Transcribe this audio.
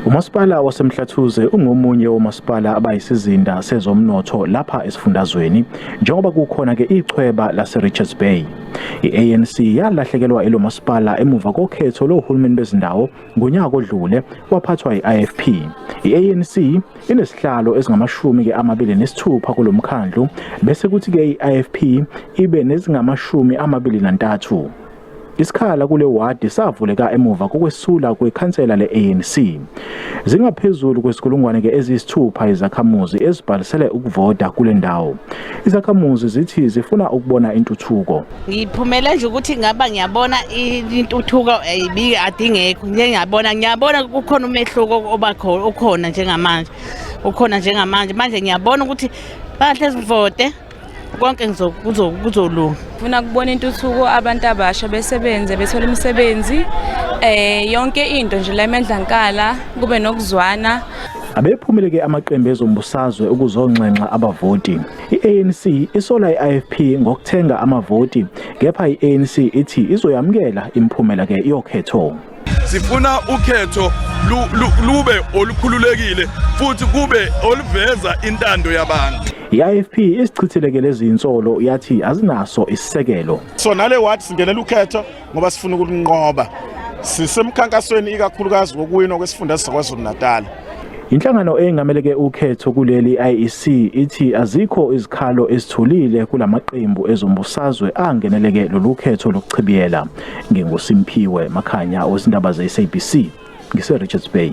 Umasipala waseMhlathuze ungomunye womasipala abayisizinda sezomnotho lapha esifundazweni njengoba kukhona ke ichweba lase-Richards Bay. I-ANC yalahlekelwa ilo masipala emuva kokhetho lohulumeni bezindawo ngonyaka odlule waphathwa i-IFP. I-ANC inesihlalo ezingamashumi ke 26 kulo mkhandlu bese kuthi ke i-IFP ibe nezingamashumi 23. Isikhala kule wadi savuleka emuva kokwesula kwekhansela le-ANC. Zingaphezulu kwezikulungwane ke eziyisithupha izakhamuzi ezibhalisele ukuvota kule ndawo. Izakhamuzi zithi zifuna ukubona intuthuko. Ngiphumele nje ukuthi ngaba ngiyabona intuthuko ayibike adingekho ngiyabona ngiyabona kukhona umehluko obakho ukhona njengamanje ukhona njengamanje manje ngiyabona ukuthi bahle sivote konke kuzolunga. Funa kubona intuthuko, abantu abasha besebenze, bethola imisebenzi, yonke into nje la emendlankala kube nokuzwana. Abephumile ke amaqembu ezombusazwe ukuzonxenxa abavoti. I-ANC isola i-IFP ngokuthenga amavoti, kepha i-ANC ithi izoyamukela imiphumela ke yokhetho. Sifuna ukhetho lube olukhululekile futhi kube oluveza intando yabantu. I-IFP isichithile lezi zinsolo yathi azinaso isisekelo. So nale ward singenela ukhetho ngoba sifuna ukunqoba. Sisemkhankasweni ikakhulukazi wokuwinwa kwesifundazwe saKwaZulu Natal. Inhlangano engameleke ukhetho kuleli IEC ithi azikho izikhalo ezithulile kulamaqembu ezombusazwe angeneleke lolu khetho lokuchibiyela. NginguSimphiwe Makhanya wezindaba ze-SABC ngise Richards Bay.